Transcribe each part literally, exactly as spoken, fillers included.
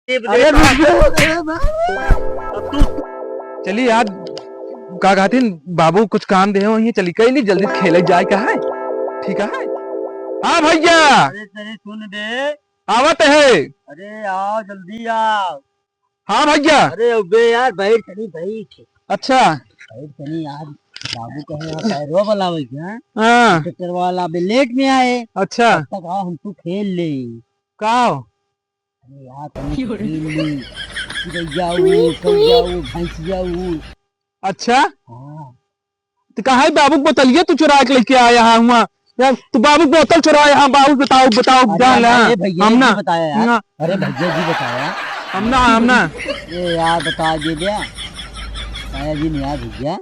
अरे रुक जा। चली आज का कहतीन, बाबू कुछ काम देहे वहीं, चली कइली जल्दी खेले जाए का है, ठीक है? हाँ भइया। अरे तनी सुन बे। आवत है। अरे आओ जल्दी आओ। हाँ भइया। अरे अबे यार बैठ तनी बैठ। अच्छा। बैठ तनी यार, बाबू कहे यहाँ पैरवा बलावे क्या? हाँ। ट्रैक्टर वाला अबे लेट में आए। अच्छा। तब तक आओ हम तू खेल ले। का हो? अरे यार, तनी खेल ली। गइया ऊ, गइया ऊ, भैंसिया ऊ। अच्छा? हाँ। तो कहा है बाबू के बोतलिया तू चुरा के लेके आया है हुआ? यार, तू बाबू के बोतल चुराया है, बाबू बताओ, बताओ, अरे जान ले, अरे हाँ। भइया हम जी ना। बताया यार। ना। अरे भइया जी बताया। हम ना, हम ना। ये यार बता दे दिया। भइया जी नहीं यार भइया।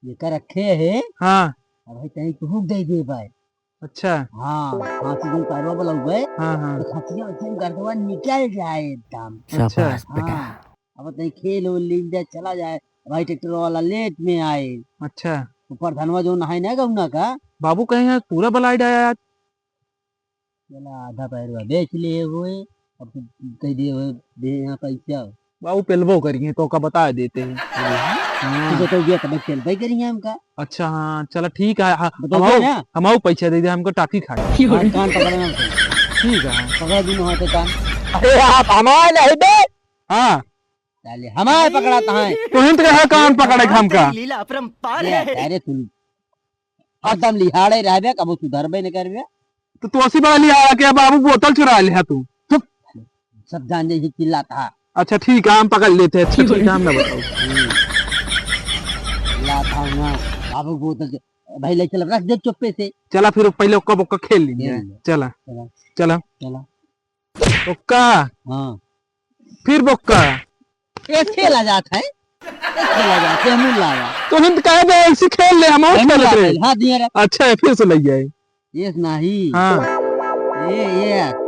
ये कर रखे है। हाँ। अब भाई तनी कुहुक दे दे भाई। अच्छा। हाँ, खांसी जौन पैरवा वाला हुआ है, हाँ, हाँ। तो खांसिया वैसे गर्दवा निकल जाए एकदम। अच्छा। शाबाश बेटा। हाँ, अब तनी खेल वेल लीन जाए, चला जाए। भाई ट्रैक्टर वाला लेट में आए। अच्छा। ऊपर धनवा जो नहाए ना गौना का। बाबू कहे हैं पूरा बलाइड आया आज। चला आधा पैरवा बेच लिए हुए, अब तू कह दिए हुए, दे यहाँ पैसा। बाबू पेलबो करिए तो का बता देते हैं। हाँ। तू तो गया तब पेलबे करिए हमका। अच्छा, हाँ, चला ठीक है, हाँ, बताओ हमाऊ, ना। हमाऊ पैसा दे दे, हमको टाफी खाए। हाँ, कान पकड़ना होता है। ठीक है। पकड़ा दोनों हाथ से कान। अरे आप हमारे नहीं बे। हाँ। साले हमारे पकड़ाता है। तो हिंद का है कान पकड़े हमका। लीला अपरंपार ये है। अरे सुन, हरदम लिहाड़े रहबे, कबो सुधरबे न करबे। तो तू असी बड़ा लिहाड़ा के बाबू बोतल चुरा लिहा तू। चुप। सब जान जाई चिल्लाता है। अच्छा ठीक है, हम पकड़ लेते हैं। अच्छा ठीक है, हम ना बताओ। हम्म। चिल्लाता हूँ ना, बाबू बोतल चु-, भाई ले चल, रख दे चुप्पे से। चला फिर पहले ओक्का बोक्का खेल लेंगे। खेल ले। चला। चला। चला। चला। ओक्का। हाँ। फिर बोक्का। ये खेला जात है, ये खेला जात है, मुल्ला बा। तो हिंद कहे बे, ऐसे खेल ले, हम और हम खेलत रहे। हाँ, दिया रे। अच्छा है, फिर से लग जाए। ये नहीं। हाँ। ये, ये।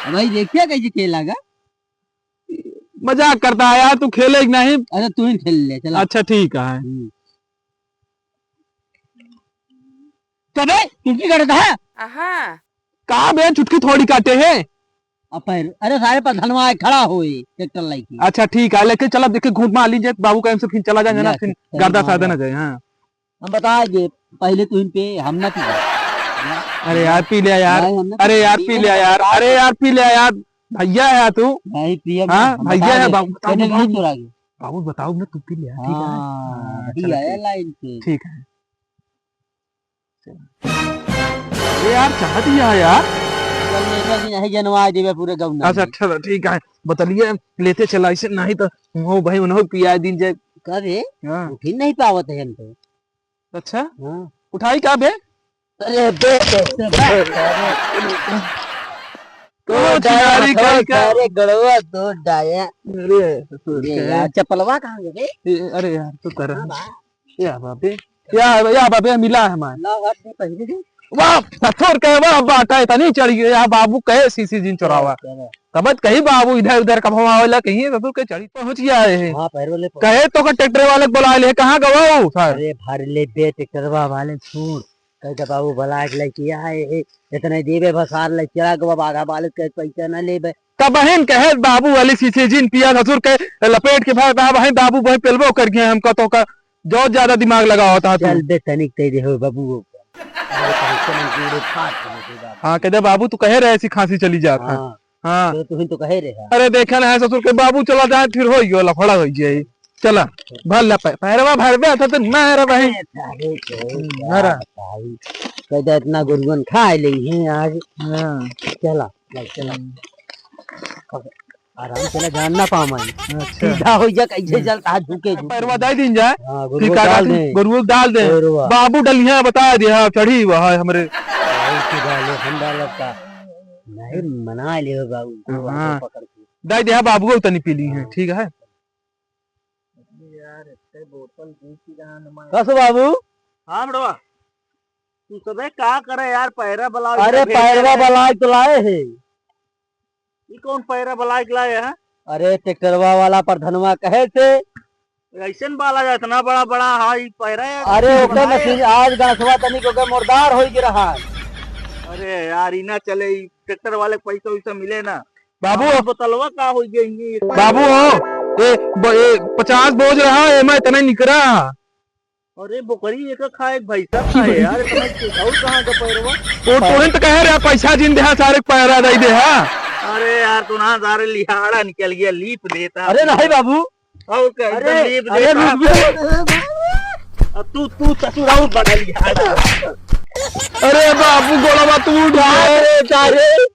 अब भाई देखिए कैसे खेला गा। मजाक करता है यार, तू खेले कि नहीं? अरे तू ही खेल ले, चला। अच्छा, ठीक है। हम्म। चले, चुटकी काटे था। आहा। का बे, चुटकी थोड़ी काटे है? अब पैर, अरे सारे पर धनवा है, खड़ा होई, ट्रैक्टर लेके। अच्छा, ठीक है, लेके चला, देखे घूट मार लीजिए, बाबू कहीं से फिर चला जाए ना, ले, फिर चल, गर्दा मार साधे ले। ना जाए, हाँ। हम बता दे, पहले तू इन पे, हम ना पी। अरे यार, पी लिया यार। नहीं, हम ना अरे पी। यार, पी पी लिया हम यार। बता अरे दे। यार, पी लिया यार। भैया है तू। नहीं, पी हम हाँ, ना, हम भैया बता है, दे। बाबू, बताओ, तूने बताओ। नहीं चुरा के। बाबू, बताओ ना, तू पी लिया, ठीक है? हाँ, हाँ, भैया चलो, है ठीक। लाइन पे। ठीक है। अरे यार, चाह दिया है यार। चल, लेकर भी नहीं जनवा देवे पूरे गाँव में। अच्छा, अच्छा, ठीक है। बतलिए, लेते चला, ऐसे नहीं तो वो भाई उन्हों पिया दिन जे। कबे? हाँ। उठी नहीं पावत है हम तो। अच्छा? हाँ। उठाई का बे? अरे बे, कैसे बात कर रहे? तो ओ, चिनारी माथवा कहीं का? सारे गड़वा तो डाया। अरे, ससुर ये के। यार, चपलवा कहाँ गए? ए, अरे यार, तू कर। हाँ, बा। या बाबे, या, या बाबे, मिला है हमारे। ला, बात नहीं पहले दे। वाह, ससुर के, वाह, बाटा इतनी चढ़ गई, या बाबू कहे सीसी जिन चोरावा। चलो, चलो। तब कहीं बाबू इधर उधर कब हम आवेला, कहीं ससुर के चढ़ी पहुंच गया है। हाँ, पैर वाले पहुंच। कहे तो का ट्रैक्टर वाले को बुला ले, कहाँ गवा हो सर? अरे, भर ले बे, ट्रैक्टरवा वाले छोड़। कहे तो बाबू बुला के लेके आए है, इतने देवे भसार ले चला गवा, आधा बालक के पैसा ना लेबे। तब बहन कहे बाबू वाली सीसी जिन पिया ससुर के लपेट के भाई, बा-, बहन बाबू वही पेलबो कर गए हमका तो का जो ज्यादा दिमाग लगा होता है तू। चल बे तनिक ते दे हो बाबू। अरे, कहीं से मन कीड़े फाट के दे बाबू। हाँ, कह दे, "बाबू, तू कहे रहे ऐसी खांसी चली जात है।" हाँ। हाँ। तो तू ही तो कहे रहे है। अरे, देखे ना है ससुर के बाबू चला जाए, फिर हो गयो, लफड़ा हो जाए। चला, भर ले पै-, पैरवा भरबे, अच्छा तो ना रे भाई। अरे, हम्म, ना रे। भाई, कह दे, इतना गुरुअन खा ले हैं आज। हाँ। चला, चल, चला। हम्म। आराम से ना, जान ना पावे। अच्छा। सीधा हो जा, कैसे हम्म। चलता है, झुके, झुके। पैरवा दे दीन जाए। हाँ, फिर गुरुआ का डाल कहते हैं, दे। गुरुआ डाल दे। पैरवा। बाबू डलिया बता दे, हाँ, चढ़ी हुआ है हमरे। भाई की डाले, हम डालत का। नहीं, मना ले हो बाबू, गुरुआ हाँ। को पकड़ के। दे दे, हाँ, बाबू को तनी पी ली है, हाँ। ठीक है। यार, इतने बोतल दूध की जहाँ नमक। कस बाबू? हाँ, बड़वा। तू सबे का करे यार, पैरा बलाए अरे, के भेज पैरवा रहे। बलाए तो लाए है। ई कौन पैरा बलाए के लाए हैं? अरे, ट्रैक्टरवा वाला प्रधनवा कहे से। ऐसन बाला जा, इतना बड़ा बड़ा, हाँ, ई पैरा है, अरे, ओके बनाए। मशीन आज गणसवा तनिक ओके मुर्दार होई के रहा। अरे यार, ई ना चले, ई ट्रैक्टर वाले के पैसा वैसा मिले ना। बाबू, हमार बोतलवा का हो गई? बाबू हो, ए, ब-, ए, पचास बोझ रहा, एमा इतना निकरा। अरे बोकरी, एक खाए, एक भैंसा खाए यार, इतना और कहाँ का पैरवा? वो तोरे तो कहे रहा, पैसा जिन देहा, सारे के पैरा दे देहा। अरे यार, तू ना सारे लिहाड़ा निकल गया, लीप देता। अरे नहीं बाबू, और क्या, अरे, एकदम लीप अरे देता। रुक, रुक। अब तू, तू ससुर और बड़ा लिहाड़ा। अरे बाबू, गोड़वा टूट गया। अरे सारे।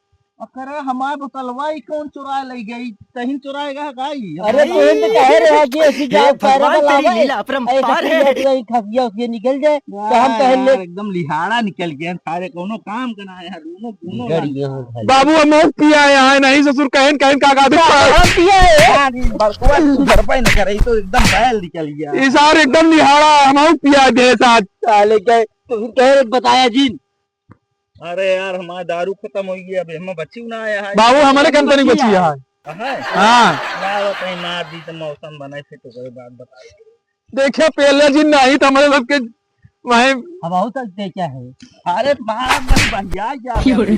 अकरे हमार बोतलवा ई कौन चुराए लई गई? तहिन चुराए गया का ई? अरे तोहिन तो कहे रहे कि ऐसी हे जाए पैरा भगवान, तेरी लावे, लीला अपरंपार ऐसे है। किया तो ई खसिया उसिया निकल जाए, तो हम यार, पहन ले। यार, एकदम लिहाड़ा निकल गया सारे, कोनो काम का ना है, रूनो, रूनो बिगड़ ना। गए हो भाई। बाबू, हम और पिया है, नहीं ससुर, कहन, कहन का, का, का हम पिया है? यार, ई बड़कुआ तू घर पे न करे, ई तो एकदम बैल निकल गया। ई सारे एकदम लिहाड़ा, हम और पिया दे साथ। साले के, तो फिर कहे बताया जिन। अरे यार, हमार दारू खतम होइ गई, अब एमा बची ना आया है। बाबू, हमरे कन तनी बची है। कहाँ है? हाँ। ना, वो कहीं मार दी तो मौसम बने, फिर तो कोई बात बताई। देखिए, पहले जिन नहीं तो हमरे सबके वहीं अब बहुत तक दे क्या है? अरे मार, बस बन जा, क्या क्यों रे?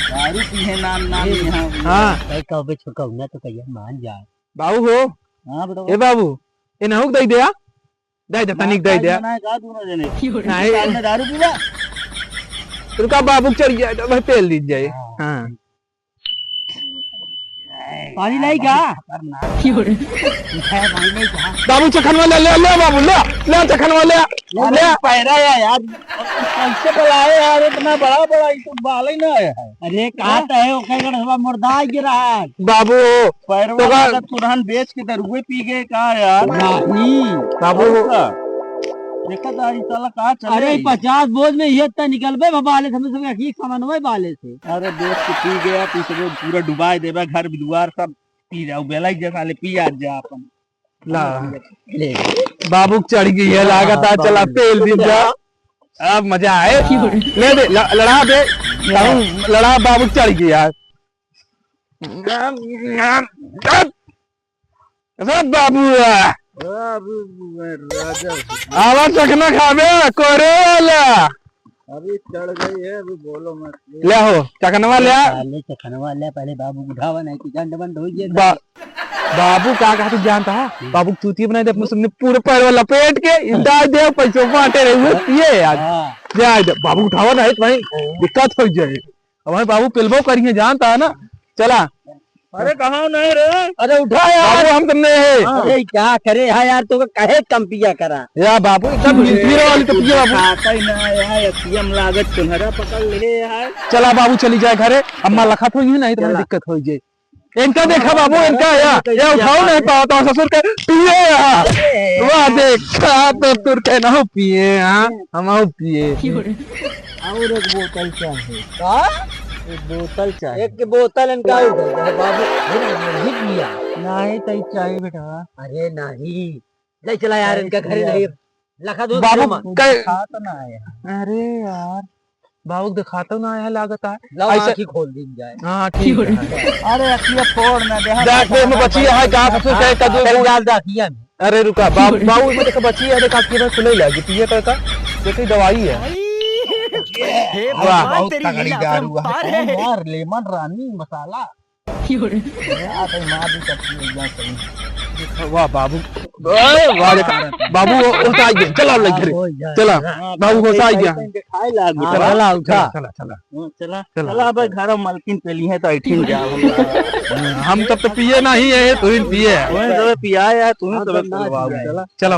दारू पीहे नाम, नाम यहाँ। हाँ। भाई, कहो बे, छुड़काऊ ना तो कहिए, मान जा। बाबू हो। हाँ, बेटा। ए बाबू, ए नहुक दे दे, आ। दे दे, तनिक दे दे। बनाए का दोनों जने? क्यों रे? नहीं। साथ में दारू पीबा? रुका, बाबू के चढ़ गया, तो भाई तेल दीजिए। हाँ। हाँ। पानी नहीं का? खतरनाक। क्यों रे? है, पानी नहीं का? बाबू चखनवा ले, ले, ले बाबू, ले, ले चखनवा ले, अरे ले। पैरा है यार, कैसे बुलाए यार, इतना बड़ा बड़ा, ये तो बाल ही ना है। अरे, कहा तो है, ओकर गढ़वा मुर्दा गिरा है। बाबू, पैरवा तो का लागत तुरहन बेच के दरुए पी गए का यार? नहीं। बाबू। और का? देखा था, ई साला कहाँ चले अरे, गई? पचास बोझ में ये इतना निकलबे, बाले से, हम सब एक ही सामान हुआ बाले से। अरे, बेच के पी गया, तू सब पूरा डुबाए देबा, घर दुआर सब पी जाओ, बेलाई जैसा ले पी आज जा अपन। ला। ले। बाबू के चढ़ गई है, हाँ, लागत है, बाबू। चला तेल दिन जा। अब मजा आए। ले दे, ल-, लड़ा दे। कहूँ लड़ा, बाबू चढ़ गई यार। अरे बाबू, बाबू, राजा। आवा चखना खाबे, कोरे वाला। अभी चढ़ गई है, अभी बोलो मत। ले हो, चखनवा ले आ। पहले चखनवा ले, पहले बाबू उठावा, नहीं तो झंड बंड हो गया। बा-, बाबू का कहा तू जानता है? हम्म। बाबू चूतिया बनाए दे, अपने सामने पूरे पैरवा लपेट के, इधर दे, पैसों बांटे रहे हुए, हाँ। पिए आज। हाँ। ले आ इधर, बाबू उठावा नहीं तो भाई दिक्कत हो जाए। अब भाई बाबू पिलबो करिए, जानता है ना। चला। अरे कहाँ नहीं रे? अरे उठा यार। बाबू हम तुमने है। हाँ। अरे क्या करे है यार, तो कहे कम पिया करा। या बाबू एकदम मिलती वाली तो पिए बाबू। खाता ही ना यार, एटीएम लागत चुनहरा पकड़ ले यार। चला बाबू चली जाए घरे, अम्मा लखत होई है, नहीं तो चला। दिक्कत हो जाए। इनका देखा बाबू, इनका या, या उठाओ नहीं पावत, ससुर के पिए या। अरे। वाह, देखा तो तुर के ना हो पिए, हाँ, हम आओ पिए। और एक बोतल चाहे। का? एक बोतल चाहे। एक बोतल इनका और दे दे, बाबू। नहीं पिया। नहीं तो चाहे बेटा। अरे नहीं। ले चला यार, नहीं इनका घर पिया। नहीं। लखा दो बाबू, दियो मा। कै- खाता ना आया। अरे यार, बाबू दिखाता ना आया, लागत है। लाओ, ऐसा आँखी खोल दी जाए। हाँ, ठीक है। अरे, अखिया फोड़ ना दे, हम देख, में बची है, का ससुर कहे, कदू चल, डाल दे अखिया में। अरे, रुका, बाबू, बाबू, में देखा, बची है, देखा, अखिया में खुले लगी, पिए तो का, देखी, दवाई है। हे वाह, भगवान, बहुत तेरी तगड़ी लीला दारू है। अपरंपार है। यार, लेमन रानी मसाला। क्यों रे? यार, भाई, मार दी, सब चीज़ एकदम सही। वाह, बाबू। ओए, वाह, देखा, बाबू, वो, वो तो आ गया। चला, लग घरे। हो, जा, चला, जा। बाबू, वो तो आ गया। खाए लाग, हाँ, चला। चला, उठा। चला, चला, चला। हाँ, चला, चला। चला, भाई, घर में मलकिन पेली है, तो ऐठिन जाओ। हम तब तो पिए नहीं है, तू ही पिए है। तू ही सबे पिया है, तू ही हाँ, सबे तो ना पिलवाओ। पिया है। चला। चला,